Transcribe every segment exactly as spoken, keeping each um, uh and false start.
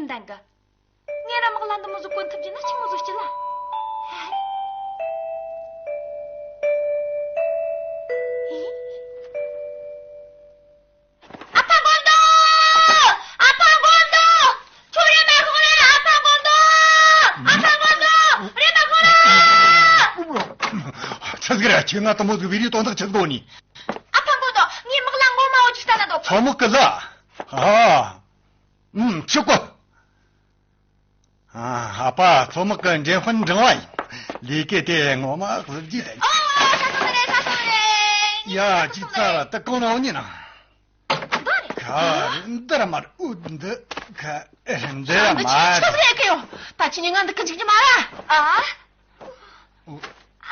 འདང་གི། ངས་ར་དམག་ལ་འདི་མོ་ཟིག་གོན་ཐུབ་རྒྱུ་ན་ཆི་མོ་ཟིག་སྐྱིད་ལ། ཨ་ཕ་མགོན་དོ། ཨ་ཕ་མགོན་དོ། ཁྱོད་རེམ་མ་ཤོག་རེ། ཨ་ཕ་མགོན་དོ། ཨ་ཕ་མགོན་དོ། རེམ་མ་ཤོག་རེ། ཆི་ཟིག་རེད། ཁྱོས་ང་དེ་མོ་ཟིག་བི་རི་དོན་དག་ཆི་ཟིག་ནི། ཨ་ཕ་མགོན་དོ། ངའི་དམག་ལ་མགོ་མ་འོ་ཅིག་ལྟ་ན་འདོད། ཚོ་དམག་གི་ལ། ཨ། ཨུམ། ཆི་གོ། ཨ། ཨ་ཕ། ཚོ་དམག་གི་འདྲེན་དཔོན་འབྲང་བ་ཡིན། ལས་ཀ་དེ་ངོ་མ་གཟི་བརྗིད་ལྡན། ཨོ། ཤ་ཚ་མི་རེད། ཤ་ཚ་མི་རེད། ཡ། ཅིག་ཙ་ལ་ད་གང་ན་འོ་ཉི་ན། འདི་རེད། ཁ་འདི་ར་མར་འུ་འདི་ཁ་འདི་ར་མར། ཆི་ཟིག་རེད་ཁ་ཡོ། ད་ཁྱེད་ཉིད་ང་འདི་ཁ་འཇིག་རྒྱུ་མ་ར། ཨ།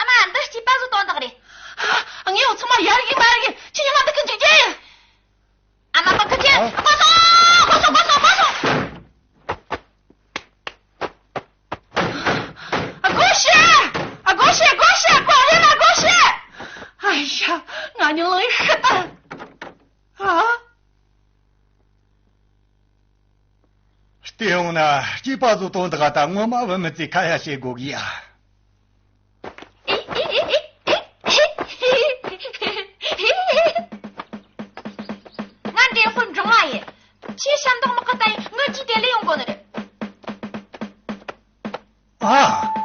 ཨ་མ། འདི་སྐྱེས་པ་ཟོ་དོན་དག་རེད། ཨ། ངས་འོ་ཚང་མ་ཡར་གི་མར་གི། ཁྱེད་ཉིད་ང་འདི་ཁ་འཇིག་རྒྱུ་ཡིན། ཨ་མ་པ་ཁ་ཆེ། ཨ། གོ་སོང་། གོ་སོང་། གོ་སོང་། གོ་སོང་། ཨ། སྒོ་ཕྱེ། ཨ། སྒོ་ཕྱེ། སྒོ་ཕྱེ། སྒོ་རེ་ལ་སྒོ་ཕྱེ། ཨ་ཡ། ང་ཉིད་ལངས་ཤི་ད། ཨ། བལྟས་ཡོང་ན་སྐྱེས་པ་ཚོ་དོན་དག་ད་ངོ་མ་བུད་མེད་ཚོས་ཁ་ཡ་བྱེད་དགོས་གི་ཡ། ང་འདྲེ་དཔོན་འབྲང་བ་ཡིན། ཁྱེད་ཤ་མདོག་དམག་གི་ལྟ་ཡིན། ངའི་རྗེས་དེད་ལས་ཡོང་དགོས་ནི་རེད། ཨ།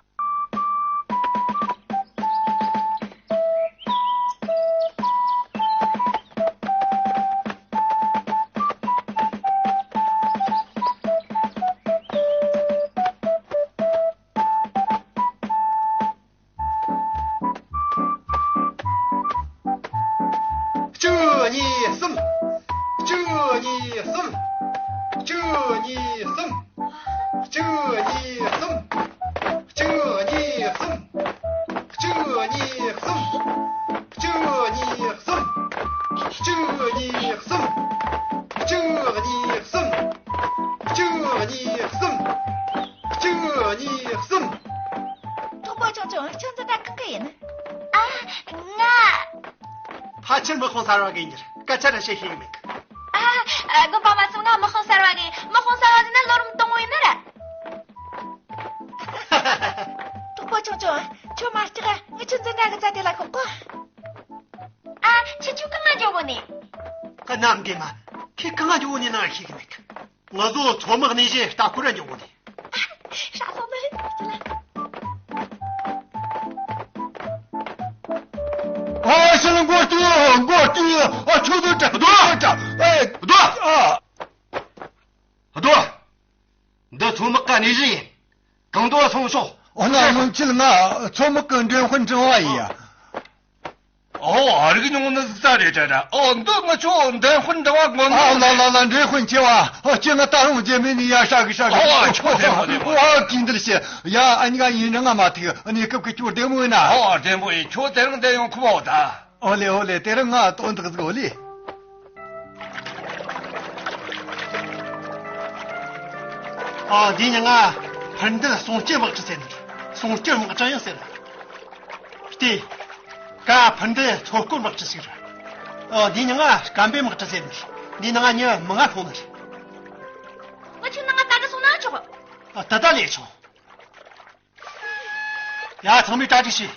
གཅིག་གཉིས་གསུམ། གཅིག་གཉིས་གསུམ། གཅིག་གཉིས་གསུམ། གཅིག་གཉིས་གསུམ། གཅིག་གཉིས་གསུམ། གཅིག་གཉིས་གསུམ། གཅིག་གཉིས་གསུམ། གཅིག་གཉིས་གསུམ། གཅིག་གཉིས་གསུམ། གཅིག་གཉིས་གསུམ། གཅིག་གཉིས་གསུམ། གྲོགས་པོ་ཆུང་ཆུང་། ཁྱོད་འདི་ད་གང་གི་ཡིན། ཨ། ང་། ཕལ་ཆེར་དམག་དཔོན་གསར་བ་གི་ཡིན་རྒྱུ་རེད། སྐད་ཆ་ར་བཤད་ཤེས་ཀྱི་མེད་གི། ཨ། དགོན་པ་མ་སོང་། ང་དམག་དཔོན་གསར་བ་གི། དམག་དཔོན་གསར་བ་ཟེར་ན་ལོ་རིམ་དང་པོ་ཡིན་ནི་རེད། གྲོགས་པོ་ཆུང་ཆུང་། ཁྱོད་མ་སྐྲག་ངས་ཁྱོད་འཛིན་གྲྭ་གི་རྩ་དེ་ལ་ཤོག་གོ། ཨ། ཁྱེད་ཆོ་གང་ང་འཇོག་གོ་ནི། གནམ་རྒན་མ། ཁྱེད་གང་ང་འཇོག་གོ་ནི་ན་ཤེས་ཀྱི་མེད་གི། ང་ཚོ་མཚོ་དམག་ནས་བཞིན་ལྟ་སྐོར་ར་འཇོག་གོ་ནི། ཧྲ་སོང་ནི་རེད། ཨ། ཤི་ལ་མགོ་བཏུ། མགོ་བཏུ། ཨ། ཆུ་ཚོད་དྲ་རྡོ་དྲ། ཨེ། རྡོ། ཨ། རྡོ། འདི་མཚོ་དམག་གི་སྣེ་གཞི་ཡིན། གང་དུ་སོང་ཤོག་ཨོ་ན་སྔོན་ཆད་ང་མཚོ་དམག་གི་འདྲེན་དཔོན་འབྲང་བ་ཡིན་ཡ། ཨོ། ཨ། རིག་མྱོང་ནི་ཟིག་རྩ་རེ་དྲ་ར། ཨོ། འདི་ང་ཆོ་འདྲེན་དཔོན་འབྲང་བ་དགོས་ནི། ཨ། ལ་ལ་ལ། འདྲེན་དཔོན་ཆེ་བ། ཨོ། ཁྱེད་ང་ད་རུང་རྗེས་མེད་ནི་ཡ། ཧྲ་གི་ཧྲ་གི། ཨོ། ཁྱོད་བདེ་མོ་བདེ་མོ། ཨོ། གིན་འདིར་ཤི་ཡ། ཨ་ནི་ང་ཡིན་རང་ང་མ་ཐུག་གནས་སྐབས་ཀྱི་ཁྱོད་བདེ་མོ་ཡིན་ན། ཨོ། བདེ་མོ་ཡིན། ཁྱོད་དེ་རིང་བདེ་ཡོང་ཁོ་མ་འོ་ད། ཨོ་ལེ་ཨོ་ལེ། དེ་རིང་ང་དོན་དག་ཟིག་ཨོ་ལེ། ཨ། འདི་ནི་ང་འཕུར་མདེལ་གསུང་སྐྱེལ་དམག་གྲུ་ཟེར་ནི་རེད། གསུང་སྐྱེལ་དམག་གྲུ་ཡང་ཟེར། ལྟོས། ཀ་འཕུར་མདེལ་མཚོ་སྐོར་དམག་གྲུ་ཟིག་རེད། ཨ། འདི་ནི་ང་སྐམ་པའི་དམག་གྲུ་ཟེར་ནི་རེད། འདི་ནི་ང་མྱི་མང་ང་ལྷུང་ནི་རེད། ང་ཆུང་ན་ང་ད་ག་སོང་ན་ཆོག་ཨ། ད་ད་ལས་ཆོག་ཡ། ཚང་མས་གྲ་སྒྲིག་བྱོས།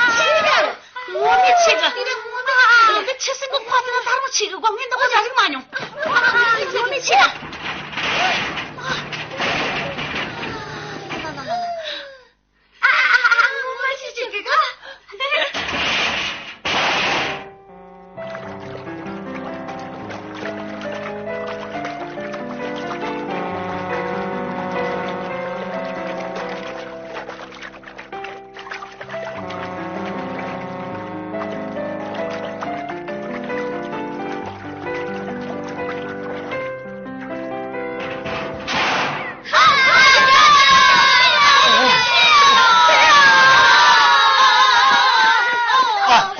ངོ་མ་ཆེ་གི། ངོ་མ་ཆེ་གི། ཁྱི་སེར་པོ་ཕོ་ཚོ་ད་རུང་ཆེ་གི། དགོང་ངས་འདི་གོ་ཅག་ཟིག་མ་མྱོང་། ངོ་མ་ཆེ་གི། ཨ། ངོ་མ་ཆེ་གི།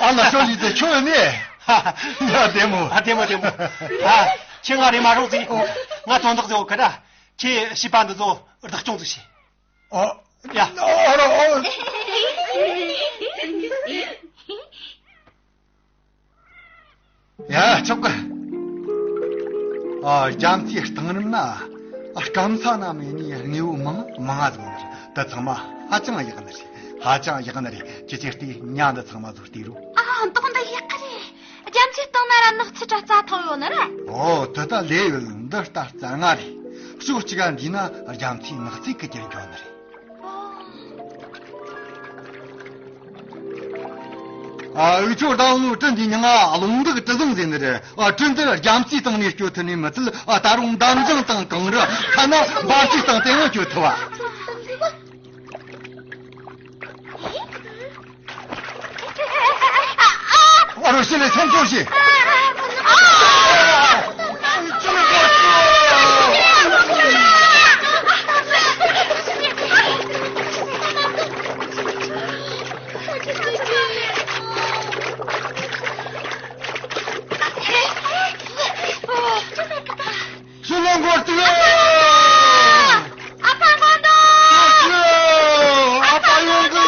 ཨ། ཨ་ལ། ཤོ་ལི་ཙེ་ཁྱོད་ནི། ཡ། བདེ་མོ། ཨ། བདེ་མོ་བདེ་མོ། ཨ། ཁྱེད་ང་རེ་མ་རོགས་ཟིག་ང་དོན་དག་ཟིག་ཡོད་གི་ར། ཁྱེད་བྱིས་པ་འདི་ཚོ་བདག་སྐྱོང་ཟིག་བྱོས། ཨ། ཡ། ཨ་རོ། ཨོ། ཡ། ཆོག་གི། ཨ། རྒྱ་མཚོའི་གཏིང་རིམ་ན་སྐམ་ས་ན་མེད་ནི་དངོས་པོ་མང་མང་ང་ཟིག་ནི་རེད། དེ་ཚང་མ་ཧ་ཅང་ཡག་ནི་རེད། ཧ་ཅང་ཡག་ནི་རེད། ཁྱེད་ཀྱིས་བལྟས། ཉ་འདི་ཚང་མ་ཟིག་བལྟས་རོགས། ཨ། མདོག་འདི་ཡག་གི་རེད། རྒྱ་མཚོའི་གཏིང་ན་ར་ནགས་ཚལ་ར་རྩྭ་ཐང་ཡོད་ནི་རེད། ཨོ། དེ་ད་ལོས་ཡོད། འདི་རྟ་རྩ་ལྔ་རེད། ཕྱོགས་གཅིག་ག་འདི་ན་རྒྱ་མཚོའི་ནགས་ཚལ་གི་རྒྱུར་འགྱོ་ནི་རེད། ཨ། འུ་ཆོ་ད་ནུ་གྲུ་འདི་ཉི་ང་རླུང་འགག་གྲུ་གཟིངས་ཟེར་ནི་རེད། ཨ། གྲུ་འདི་རྒྱ་མཚོའི་སྟེང་ནས་སྐྱོད་ཐུབ་ནི་མི་ཚད། ཨ། ད་རུང་འདམ་ཟིང་དང་གངས་རི། ཐ་ན་འབབ་ཆུའི་སྟེང་དེ་ཡང་སྐྱོད་ཐུབ་བ། ཨ་རོ། ཤི་ལེ་སེམས་ཆུང་བྱོས། ཤི་ལེ་མགོ་སྟོད། ཨ་ཕ་མགོ་སྟོད། ཨ་ཕ་ཡོང་གི།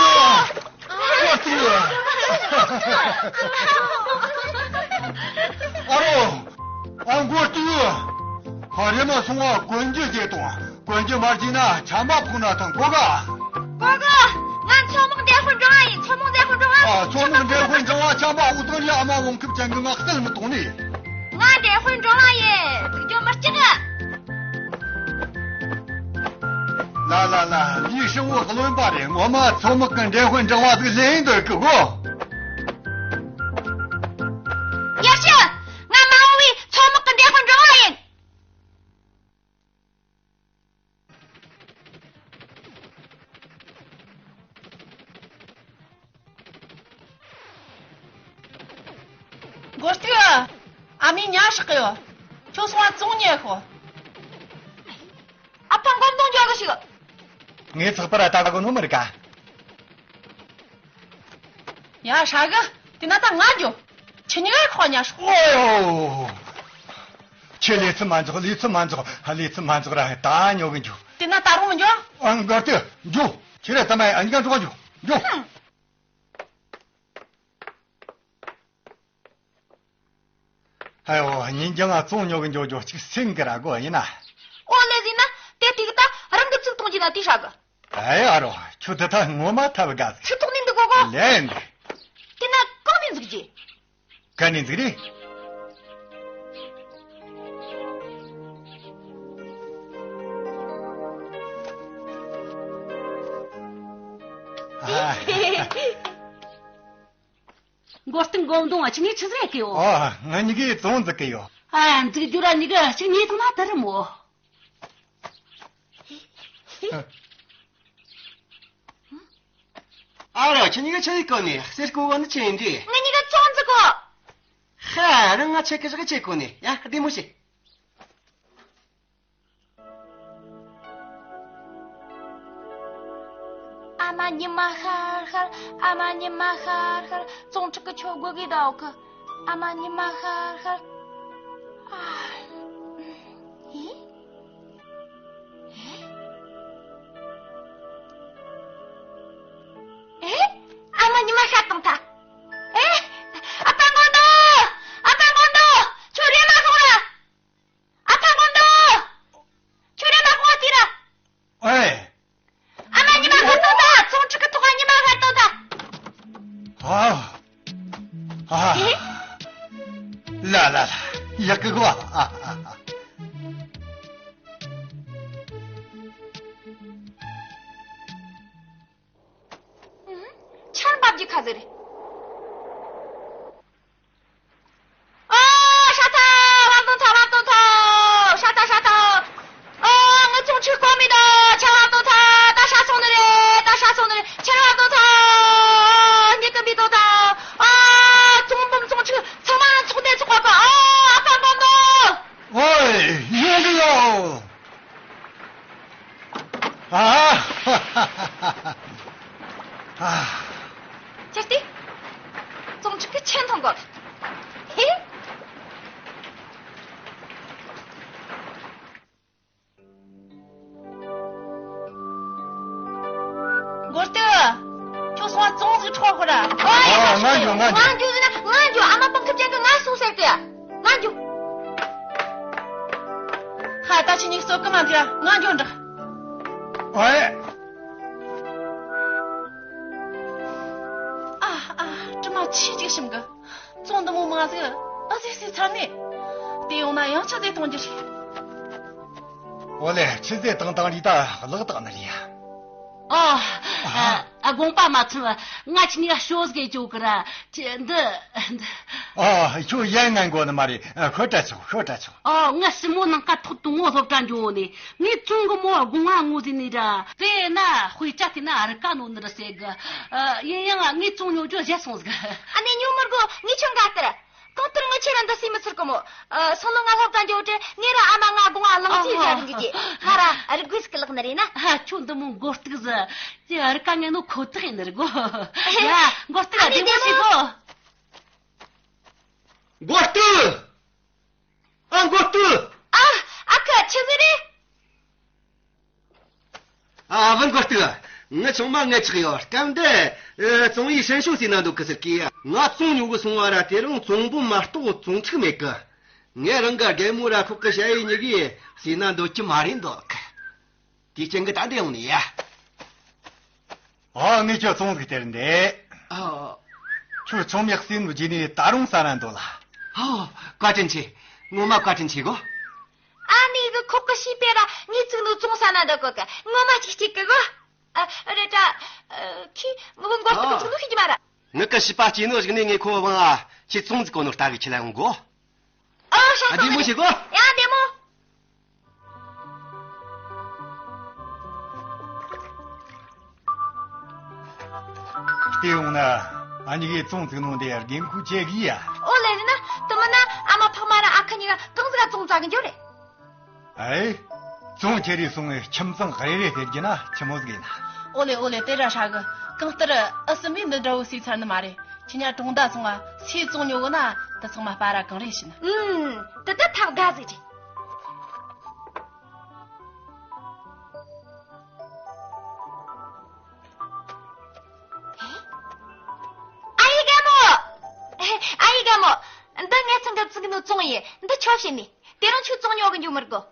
ཨ་རོ། ཨ། མགོ་སྟོད། ཨ། རེམ་མ་སོང་བ་གོན་རྒྱུ་བྱེད་དང་། གོན་རྒྱུ་མ་བྱས་ན་ཆམ་པ་ཕོག་ན་ཐང་གོ་ག། གོ་གོ། ང་མཚོ་མོ་འདྲེ་དཔོན་འབྲོང་བ་ཡིན། མཚོ་མོ་འདྲེ་དཔོན་འབྲོང་བ། ཨ། མཚོ་མོ་འདྲེ་དཔོན་འབྲོང་བ་ཆམ་པ་འུ་དང་ཡ་ཨ་མ་བོང་ཁུབ་ཅན་གི་ང་རྩལ་མི་གཏོང་ནི། ང་འདྲེ་དཔོན་འབྲོང་བ་ཡིན། སྡུག་ཅོ་མི་སྐྱིད་གི། ལ་ལ་ལ། ལིའུ་ཧྲིན་ཝུ་གླེན་པ་རེད། ངོ་མ་མཚོ་མོ་གི་འདྲེ་དཔོན་འབྲོང་བ་ཟིག་ལེན་འདོད་གི་གོ། ཡར་ཞུ། ང་མ་འོངས་པའི་མཚོ་མོ་གི་འདྲེ་དཔོན་འབྲོང་བ་ཡིན། མགོ་སྟོད། ཨ་མའི་ཉ་ཧྲག་གི་ཡོད། ཁྱོད་སོང་བ་བཙོང་ཉེ་ཤོག། ཨ་ཕ་མགོ་མདུང་འཇོག་གི་ཞིག། ངས་ཚགས་པར་ལྟ་གོ་ནོ་མི་རིག་ག། ཡ། ཧྲ་གི། དེ་ན་ད་ང་འགྱོ། ཁྱེད་གཉིས་ཀ་ཁོག་ཉར་ཤོག། ཨོ། ཁྱེད་ལས་ཚུལ་མ་འཇོག། ལས་ཚུལ་མ་འཇོག། ལས་ཚུལ་མ་འཇོག་ར། ད་ཉོ་གི་འགྱོ། དེ་ན་ད་རུང་མི་འགྱོ། ཨ། མགོ་སྟོད། འགྱོ། ཁྱེད་ར་ཚང་མ་ཨ་གཉིས་ཀ་འགྲོ་གི་འགྱོ། འགྱོ། ཨེ་ཡོ། ཉིན་རྒྱང་ང་བཙོང་ཉོ་གི་འགྱོ་འགྱོ་ཅིག་སེང་གི་ར་གོ་ཡིན་ན། ཨོ་ལེ་ཟིན་ན་དེ་དེ་གི་ད་རང་གི་ཚིག་གཏོང་རྒྱུ་ན་དེ་ཧྲ་གི། ཨེ་ཨ་རོ། ཁྱོད་དེ་ད་ངོ་མ་ཐབས་དགའ་ཟིག། ཚིག་ཐོག་ནས་འདུག་གོ་གོ། ལན། དེ་ན་གང་ནས་འཛུགས་རྒྱུ། ག་ནས་འཛུགས་རེད། ཨ། མགོ་རྟིང་མགོ་མདུང་བ་ཆི་ངས་ཆི་ཟེར་གི་ཡོད། ཨོ། ང་གཉིས་ཀས་བཙོང་འཛུགས་གི་ཡོད། ཨ། འཛུགས་རྒྱུ་ར་གཉིས་ཀ་ཆི་ངས་ཐུག་ན་ད་རི་མོ། ཨ་རོ། ཁྱེད་གཉིས་ཀ་ཆི་ཡིན་གོ་ནི། གསེར་སྐུ་བ་ནི་ཆི་ཡིན་དེ། ང་གཉིས་ཀ་བཙོང་འཛུགས་གོ། ཧ། རང་ང་ཆེ་གི་ཞག་ཆེ་གོ་ནི། ཡ། བདེ་མོ་བྱེད། ཨ་མ་ཉི་མ་ཤར་ཤར། ཨ་མ་ཉི་མ་ཤར་ཤར། བཙོང་ཁྲི་གི་ཆོ་གོ་གི་ད་འོ་གི། ཨ་མ་ཉི་མ་ཤར་ཤར། ཨ། ཨེ། ཨེ། ཨ་མ་ཉི་མ་ཤར་བཏང་ཐལ། ཨེ། ཨ་ཕ་མགོ་མདུང་། ཨ་ཕ་མགོ་མདུང་། ཁྱོད་རེམ་མ་ཤོག་ར། ཨ་ཕ་མགོ་མདུང་། ཁྱོད་རེམ་མ་ཤོག་ཟེར་ར། ཨེ། ཨ་མ་ཉི་མ་ཤར་བཏང་ཐལ། བཙོང་ཁྲི་གི་ཐོག་ཉི་མ་ཤར་བཏང་ཐལ། ཨ། ཨ། ཨེ། ལ་ལ་ལ། ཡག་གི་གོ། ཨ་ཨ་ཨ། ཨུམ། ཆར་འབབ་རྒྱུ་ཁ་ཟེར་རེད། ཨོ། ཧྲ་ཐལ། བབ་བཏང་ཐལ། བབ་བཏང་ཐལ། ཧྲ་ཐལ། ཧྲ་ཐལ། ཨོ། ངའི་བཙོང་ཁྲི་བཀོག་མེད་དོ། ཆར་བབ་བཏང་ཐལ། ད་ཧྲ་སོང་ནི་རེད། ད་ཧྲ་སོང་ནི་རེད། ཆར་བབ་བཏང་ཐལ། ཨོ། མྱི་གིས་འབུད་བཏང་ཐལ། ཨོ། བཙོང་འབུམ་བཙོང་ཁྲི་ཚང་མ་ཚོགས་སྡེ་ཚོགས་པ་གི། ཨོ། ཨ་ཕ་མགོ་མདུང་། ཨོའི། ཡོང་གི་ཡོད། ཨ། ཨ། ཅི་སྟེ། བཙོང་ཁྲི་གི་ཆེན་མཐོང་གོ། ཧེ། མགོ་སྟོད། ཁྱོད་སོང་བ་བཙོང་ཟིག་འཕྲོག་ཤོག་ར། ཨ། ང་འགྱོ། ང་འགྱོ། ང་འགྱོ་ཟེར་ན་ང་འགྱོ། ཨ་མ་སྤུ་ཁབ་ཅན་གི་ང་སོང་ཟེར་གི། ད་ཁྱེད་གཉིས་གསོད་གི་མ་འདུག་ཡ། ང་འགྱོ་འདྲ། ཨེ། ཨ་ཨ། དྲི་མ་ཆེ་ཅིག་ཞིམ་གི། བཙོང་འདི་མོ་མ་ཟིག་ཨ་ཟེ་ཟེ་ཚར་ནས། དེ་ཡོང་ན་ཡང་ཆུ་ཟེ་གཏོང་རྒྱུ་རེད། ཨོ་ལེ། ཆུ་ཟེ་བཏང་བཏང་རེད། ད་ལག་བཏང་ནི་རེད་ཡ། ཨ། ཨ། ཨ། དགོངས་པ་མ་ཚོམ། ང་ཁྱེད་གཉིས་ཀ་ཤོད་ཟིག་གི་འགྱོ་གི་ར། ཁྱེད་འདི་འདི། ཨ། ཁྱོད་ཡན་ངན་དགོས་ནི་མ་རེད། ཨ། ཤོད་དྲ་ཆོག་ཤོད་དྲ་ཆོག་ཨ། ང་ཞི་མོ་ནང་ཀ་ཐོག་དུང་ངོ་སློབ་གྲྭ་འགྱོ་ནི། ངས་བཙོང་གི་མོ་དགུང་ང་ངོ་ཟིན་ནི་ར། དེ་ན་དཔེ་ཆ་དེ་ན་རི་ཀ་ནོ་ནི་ར་ཟེ་གི། ཨ། ཡིན་ཡང་ངས་བཙོང་ཉོ་རྒྱུ་བཞེས་སོང་ཟིག་ཨ་ནེ་ཉོ་མི་དགོས། ངས་ཁྱོད་འགའ་སྟེར། གང་ལྟར་ངས་ཁྱེད་ར་འདི་སེམས་མི་ཚར་གི་མོ། ཨ། སང་ལོ་ང་སློབ་གྲྭ་འགྱོ་དུས་ངས་ར་ཨ་མ་ང་དགུང་ང་ལང་ཚིག་ར་རིང་གི་གི་ང་ར་རིག་དགོས་ཟིག་གི་ལག་ནི་རེད་ན། ཧ། ཁྱོད་འདི་མོ་མགོ་སྟུག་ཟིག་ཀྱི་རི་ཀ་ངན་ནོ་ཁོ་ཐག་ཡིན་ནི་རེད་གོ། ཡ། མགོ་སྟུག་ཨ་ནེ་བདེ་མོ་བདེ་བྱེད་མོ། གོ། མགོ་སྟུག་ཨ། མགོ་སྟུག་ཨ། ཨ་ཁུ་ཆི་ཟིག་རེད། ཨ། བུ་མགོ་སྟུག་ངི་ཆུང་མ་ངི་ཆགས་ཡོད། སྐབས་འདི། ཨ། བཙོང་ཡིག་སྲན་ཤོ་ཟིན་ན་འདུག་གི་ཟེར་གི། ང་བཙོང་ཉོ་གི་སོང་བ་ར། དེ་རིང་བཙོང་འབུམ་མ་གཏོགས་བཙོང་ཚིག་མེད་གི། ངས་རང་ག་རྒན་མོ་ར་ཁོག་གི་ཞ་ཡི་གཉིས་གིས་ཟིན་ན་འདོད་ཀྱི་མ་རེད་འདོད་གི། དེ་རྐྱེན་གི་ད་འདི་ཡོང་ནི་ཡ། ཨ། ངས་ཁྱོད་བཙོང་ཟིག་སྟེར་འདི། ཨ། ཁྱོད་ཆུང་མའི་སྲས་ནོ་བརྗེས་ནས་ད་རུང་ཟ་ན་འདོད་ལ། ཨོ། བཀའ་དྲིན་ཆེ། ངོ་མ་བཀའ་དྲིན་ཆེ་གོ། ཨ་ནེ་གི་ཁོག་གི་ཤེས་པེ་ར་ངས་བཙུགས་ནོ་བཙོང་ཟ་ན་འདོད་གོ་གི། ངོ་མ་ཅིག་སྐྱིད་གི་གོ། ཨ། རེད་དྲ། ཨ། ཁྱི་མི་བུ་མགོ་སྐོར་ཨོ། བཙུགས་ནོ་ཤེས་ཀྱི་མ་ར། ངི་ཀ་ཤི་པ་སྐྱེས་ནོ་ཞིག་ནས་ངས་ཁོ་བང་ཨ་ཁྱེད་བཙོང་ཟིག་གོ་ནོ་ལྟ་གི་ཁྱེད་ལ་ཡོང་གོ། ཨོ། ཤ་ཨ། བདེ་མོ་བྱེད་གོ། ཡ། བདེ་མོ། བལྟས་ཡོང་ན་ཨ་ནེ་གིས་བཙོང་བཙུགས་ནོ་འདི་རྒན་ཁུ་ཆེ་གི་ཡ། ཨོ་ལེ་རེད་ན། དེ་མིན་ན་ཨ་མ་ཕ་མ་ར་ཨ་ཁུ་གཉིས་ཀ་གང་ཟིག་ག་བཙོང་བཙུགས་གི་འགྱོ་རེད། ཨེ། བཙོང་ཁྱེར་རེ་སོང་བས་ཁྱིམ་ཚང་རེ་རེ་སྟེར་རྒྱུ་ན་ཆི་མོ་ཟིག་ཡིན་ན། ཨོ་ལེ་ཨོ་ལེ། དེ་ར་ཧྲ་གི། གང་ལྟར་ཨ་སི་མི་འདི་འདྲ་བོ་སུས་ཚར་ནི་མ་རེད། ཁྱེད་ཉ་གྲོང་རྡལ་སོང་ང་སུས་བཙོང་ཉོ་གི་ན་དེ་ཚང་མ་སྤར་ར་གང་རེད་ཤི་ན། ཨུམ། དེ་ད་ཐག་དགའ་ཟིག་རེད། ཨ་ཡེ་རྒན་མོ། ཨ་ཡེ་རྒན་མོ། འདི་ངའི་ཚང་གི་བཙུགས་ནོ་བཙོང་ཡིན། འདི་ཁྱོད་བྱིན་ནི། དེ་རིང་ཁྱོད་བཙོང་ཉོ་གི་འགྱོ་མི་དགོས།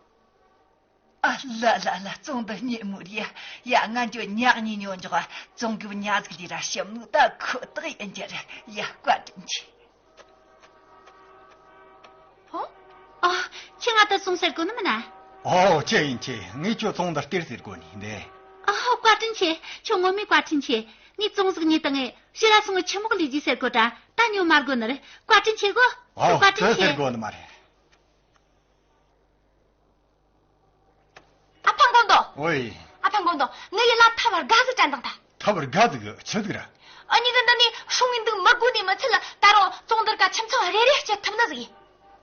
ཨ་ལ་ལ་ལ། བཙོང་འདི་སྙེ་མོ་རེད་ཡ། ཡ། ང་འགྱོ་ཉག་གཉིས་ཉོ་འཇོག་བཙོང་གི་ཉ་ཟིག་ལས་ར་ཞིམ་ནོ་ད་ཁོ་ཐག་ཡིན་རྒྱུ་རེད་ཡ། བཀའ་དྲིན་ཆེ། ཨོ། ཨ། ཁྱེད་ང་ད་བཙོང་ཟེར་གོ་ནི་མིན་ན། ཨོ། ཁྱེད་ཡིན་ཁྱེད། ངས་ཁྱོད་བཙོང་འདི་སྟེར་ཟེར་གོ་ནི་འདི། ཨོ། བཀའ་དྲིན་ཆེ། ཁྱོད་ངོ་མའི་བཀའ་དྲིན་ཆེ། ངས་བཙོང་ཟིག་ཉོས་ད་ངས་ཕྱི་ལ་སོང་ངས་ཆི་མོ་གི་ལས་རྒྱུ་ཟེར་གོ་དྲ། ད་ཉོ་མ་དགོ་ནི་རེད། བཀའ་དྲིན་ཆེ་གོ། ཨོ། བཀའ་དྲིན་ཆེ་ཟེར་གོ་ནི་མ་རེད། ཨ་ཕ་མགོན་དོ། ཨོའི། ཨ་ཕ་མགོན་དོ། ངའི་ཡིད་ལ་ཐབས་དགའ་ཟིག་དྲན་དང་ད། ཐབས་དགའ་ཟིག་ཆི་ཟིག་ར། ཨ་ནེ་གི་འདི་ནས་སྲུང་བའི་འདུག་མི་དགོས་ནས་མི་ཚད་ལ་ད་རུང་བཙོང་འདིར་ཀ་ཁྱིམ་ཚང་རེ་རེ་སྐྱེལ་ཐུབ་ནི་ཟིག་ཡིན།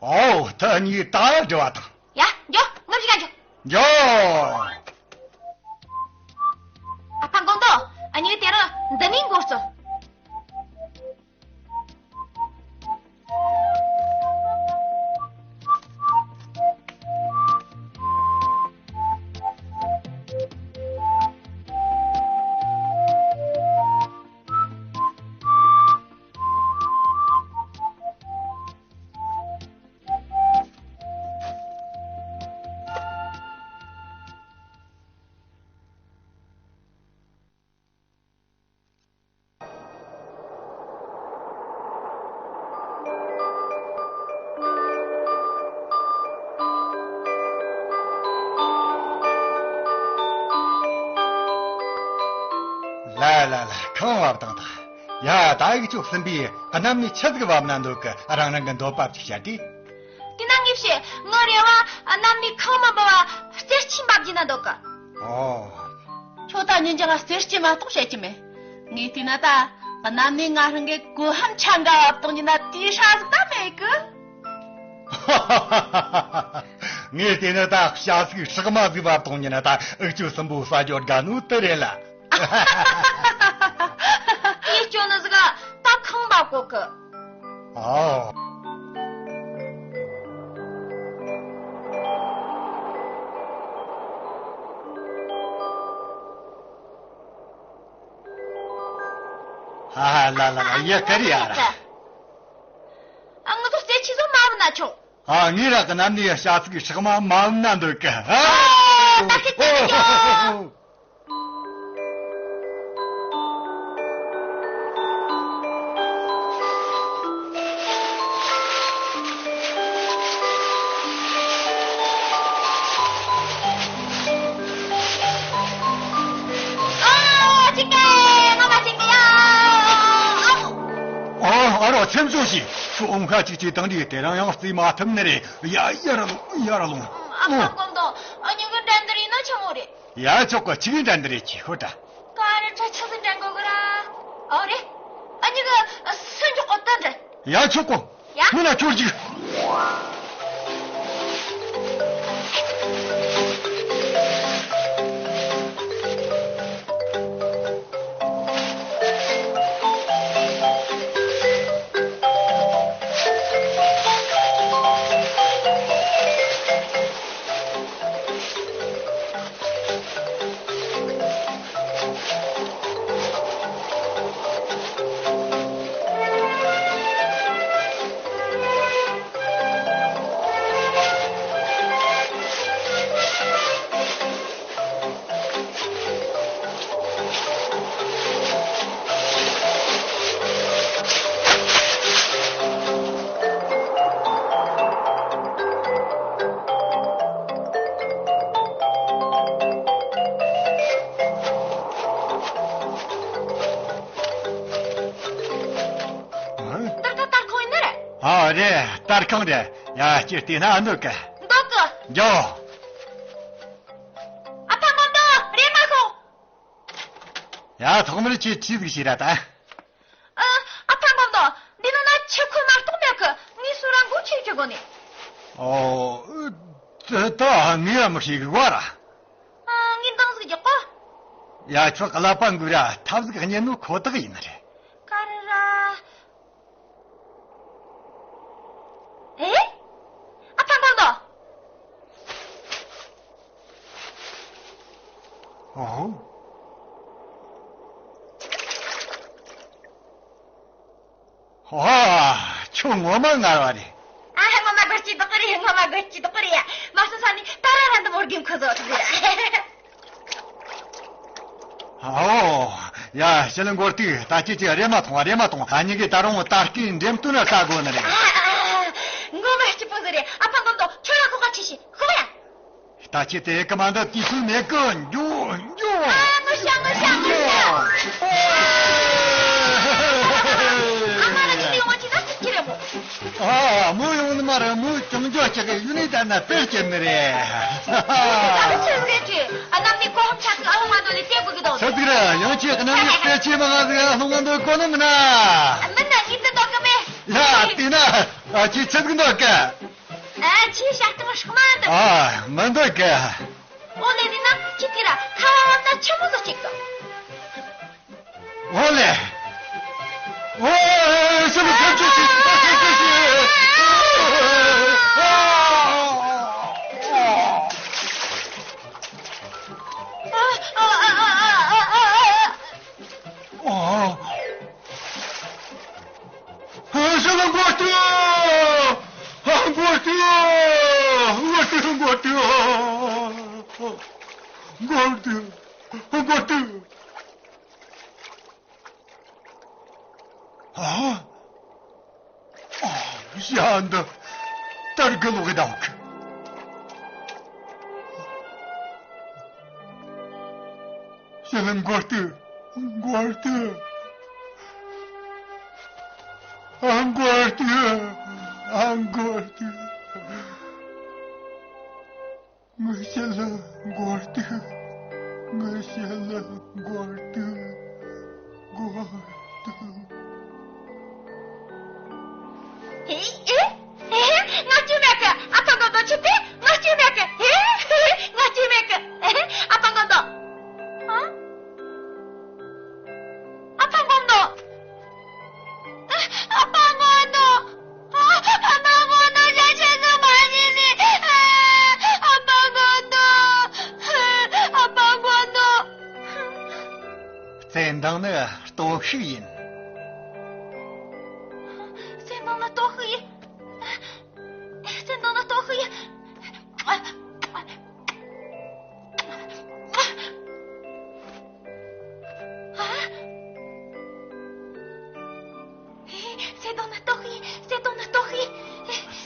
ཨོ། ད་ཨ་ནེ་ད་འགྲོ་བ་དང་། ཡ། འགྱོ། ངའི་གཞུག་ག་འགྱོ། འགྱོ། ཨ་ཕ་མགོན་དོ། ཨ་ནེ་གི་དེ་རིང་འདི་ནས་འགོ་རྩོམ། ལ་ལ་ལ། ཁང་བབས་དང་ད། ཡ། ད་ཡིག་ཆོག་ཟིན་པས་གནམ་ནས་ཆུ་ཟིག་བབས་ན་འདོད་གི། རང་རང་གི་འདོད་པ་ཅིག་བཤད་དེ། དེ་ན་ངས་བཤད། ངའི་རེ་བ་གནམ་ནས་ཁང་མ་བབས་པ་རྩེར་ཆེན་བབས་རྒྱུ་ན་འདོད་གི། ཨོ། ཁྱོད་ད་ཉིན་རྒྱང་རྩེར་སྐྱེས་མ་གཏོགས་བཤད་ཀྱི་མེད། ངས་བལྟས་ན་ད་གནམ་ནས་ང་རང་གི་གོ་ཧམ་ཆ་འགའ་བབས་བཏང་ཉིན་ན་དེའི་སྲ་ཟིག་ད་མེད་གི། ངས་བལྟས་ན་ད་བྱ་ཟིག་སྲེག་མ་ཟིག་བབས་བཏང་ཉིན་ན་ད་འུ་ཅོ་གསུམ་པོ་ས་ཇོ་དགའ་ནོ་དེ་རེད་ལ། ངས་སྐྱོན་ནི་ཟིག་ད་ཁང་བབས་གོ་གི། ཨོ། ཨ་ལ་ལ་ལ། ཡ། ག་རེ་ཡ་ར། ཨ། ང་ཚོ་རྩེ་ཆེ་ཚོ་མ་བུ་ན་ཆུང་། ཨ། ངའི་ར་གི་གནམ་ནས་བྱ་ཚིག་ཧྲག་མ་མ་འོང་ན་འདོད་གི། ཨ། ད་ཁི་ཁི་ཁི་ཁི། ཨ། ཅིག་གེ་ང་མ་ཅིག་གེ་ཡ། ཨ། ཨ་རོ། ཚེམ་བཟོ་ཞིག་ཁྱོད་འོང་ཁ་ཅིག་ཅིག་བཏང་དུས་དེ་རིང་ཡང་རྩིས་མ་ཐུབ་ནི་རེད། ཡ། ཡར་ལོངས། ཡར་ལོངས། ཨ་ཨོ། ཕ་གོང་དོ། ཨ་མྱི་གི་འགྲན་བསྡུར་ཡིན་ན་ཆི་མོ་རེད། ཡ། ཆོག་གི། ཆི་གི་འགྲན་བསྡུར་རེད། ཁྱོད་ཧོ་ད། ག་རེ་ཁྲ་ཆི་ཟིག་འགྲན་དགོས་གི་ར། ཨོ་རེད། ཨ་མྱི་གི་སུ་འཇོག་གོ་ད་འདྲ། ཡ། ཆོག་གོ། ཡ། མི་ན་ཁྱོད་ཅིག་ཏར་ཏར་ཏར་ཁང་ཡིན་ནི་རེད། ཨ་རེད། ཏར་ཁང་རེད། ཡ། ཁྱེད་བལྟས་ན་འདོད་གི། འདོད་གི། འགྱོ། ཨ་ཕ་མ་འདོད་རེད་མ་སོང་། ཡ། ཐོག་མར་ཁྱེད་ཁྲིས་ཟིག་བྱས་ར་ད། ཨ། ཨ་ཕ་མ་འདོད། འདི་ནང་ན་ཆི་ཁོལ་མ་གཏོགས་མེད་གི། ངས་སུ་ར་མགོ་ཆེ་ཆེ་གོ་ནི། ཨོ། ད་ད་ངས་ཡང་མི་ཤེས་གི་བ་ར། ཨ། ངས་འདང་ཟིག་རྒྱག་གོ། ཡ། ཁྱོད་ཀླད་པ་འགུལ་ར་ཐབས་ཟིག་རྙེད་ནོ་ཁོ་ཐག་ཡིན་ནི་རེད། ག་རེ་ར། ཨེ། ཨ་ཕ་མ་འདོད། ཨོ། ཨ། ཁྱོད་ངོ་མ་ངར་བ་རེད། ཨ་ཧེ། ངོ་མ་དགོད་ཀྱི་དོག་གི་རེད། ངོ་མ་དགོད་ཀྱི་དོག་གི་རེད་ཡ། མ་སོང་ས་ནས་ད་ར་ར་འདི་མོར་རྒན་ཁོ་བཟོ་ཐུབ་རེད། ཨོ། ཡ། ཞི་ལི་མགོ་སྟུག་ད་ཁྱེད་ཀྱིས་རེམ་མ་ཐོངས། རེམ་མ་ཐོངས། ད་ངེད་ཀྱིས་ད་རུང་ད་སྐད་འགྲེམས་སྟོན་ལ་ལྟ་དགོས་ནི་རེད། ཨ། ཨ། ངོ་མ་སྐྱིད་པོ་ཟིག་རེད། ཨ་ཕ་མ་འདོད། ཁྱོད་ར་ཁོ་ག་ཁྲིད་ཤིག་ཤོག་ཡ། ད་ཁྱེད་དེ་གི་མ་འདི་དུས་ཚོད་མེད་གི། འགྱོ་འགྱོ། ཨ། ངོ་ཤ་ངོ་ཤ་ངོ་ཤ། ཨ་མ་ར་ཅི་ཡོང་བ་ཅི་ན་སྲིད་ཀྱི་རེད་མོ། ཨ། མོ་ཡོང་ནི་མ་རེད། མོ་ཅུང་ཅོ་ཅིག་གི་ཡུལ་ནས་བསྡད་ན་དཔེ་སྐྱིད་ནི་རེད། ད་ལོ་ཆེ་ཟིག་རེད་ཀྱི། ཨ། གནམ་ནས་གོ་ཧམ་ཆག་གི། ཨ་ལྷོ་ང་འདོད་ལས་བལྟས་དགོས་ཀྱི་འདུག་ཆི་ཟིག་རེད། ཡང་ཁྱེད་གནམ་ནས་དཔེ་ཆེ་མ་ང་ཟིག་ཨ་ལྷོ་ང་འདོད་གོ་ནི་མིན་ན། མིན་ན་ངས་འདི་འདོད་གི་མེད། ཡ། དེས་ན་ཨ་ཁྱེད་ཆི་ཟིག་འདོད་གི། ཨ། ཁྱེད་ཞག་གྲངས་ཧྲག་མ་འདོད། ཨ། མི་འདོད་གི། ཨོ་ལེ། དེས་ན་ཁྱེད་དེ་ར་ཁ་བ་བབས་ན་ཆི་མོ་ཟིག་སྐྱིད་གི། ཨོ་ལེ། ཨོ། ཨོ། ཨོ། ཨོ། ཨོ། ཨོ། ཨ། ཞི་ལི་མགོ་སྟུག་ཨ། མགོ་སྟུག་མགོ་སྟུག་མགོ་སྟུག་མགོ་སྟུག་མགོ་སྟུག་ཨ། ཨ། ཡ། འདི་ལྟར་གི་ལོག་གི་འདུག་ཞི་ལི་མགོ་སྟུག་མགོ་སྟུག་ཨ། མགོ་སྟུག་ཨ། མགོ་སྟུག་ངའི་ཞི་ལི་མགོ་སྟུག་ངའི་ཞི་ལི་མགོ་སྟུག་མགོ་སྟུག་ཨེ། ཨེ། ཨེ། ང་སྐྱིད་མེད་གི། ཨ་ཕ་མགོ་འདོད། ཁྱེད་དེ་ང་སྐྱིད་མེད་གི། ཨེ། ང་སྐྱིད་མེད་གི། ཨེ། ཨ་ཕ་མགོ་འདོད། ཨ། ཨ་ཕ་མགོ་འདོད། ཨ་ཕ་མགོ་འདོད། ཨ་ཕ་མགོ་འདོད། ཞག་ཆེ་ཟིག་མ་ཤི་ནི། ཨ་ཕ་མགོ་འདོད། ཨ་ཕ་མགོ་འདོད། བཙན་དང་ནི་སྟོབས་ཤུགས་ཡིན། བཙན་དང་ནི་སྟོབས་ཤུགས་ཡིན། བཙན་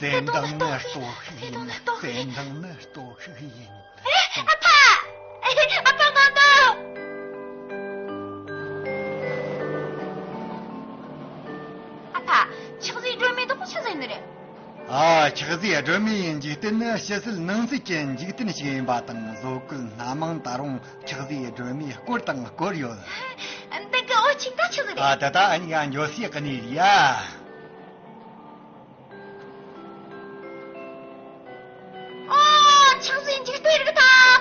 བཙན་དང་ནི་སྟོབས་ཤིག་ཡིན། བཙན་དང་ནི་སྟོབས་ཤིག་ཡིན། ཨ་ཕ། ཨ་ཕ་ང་འདུག་ཨ་ཕ། ཆགས་ཟིག་སྒྲོལ་མའི་བདག་པོ་ཆི་ཟིག་ནི་རེད། ཨ། ཆགས་ཟིག་སྒྲོལ་མའི་འཇིག་རྟེན་ནི་ཕྱི་སྲིད་ནང་གསལ་གྱི་འཇིག་རྟེན་ཞིག་ཡིན་པ་དང་། བཟོ་བཀོད་སྣ་མང་ད་རུང་ཆགས་ཟིག་སྒྲོལ་མས་བསྐོར་དང་བསྐོར་ཡོད། འདི་གི་འོ་ཆེན་ད་ཆི་ཟིག་རེད། ཨ། ད་ལྟ་ཨ་ནི་ཡང་འགྱོ་སའི་གནས་རེད་ཡ། ཨོ། ཆགས་ཟིག་འཇིག་རྟེན་རིག་ཐལ།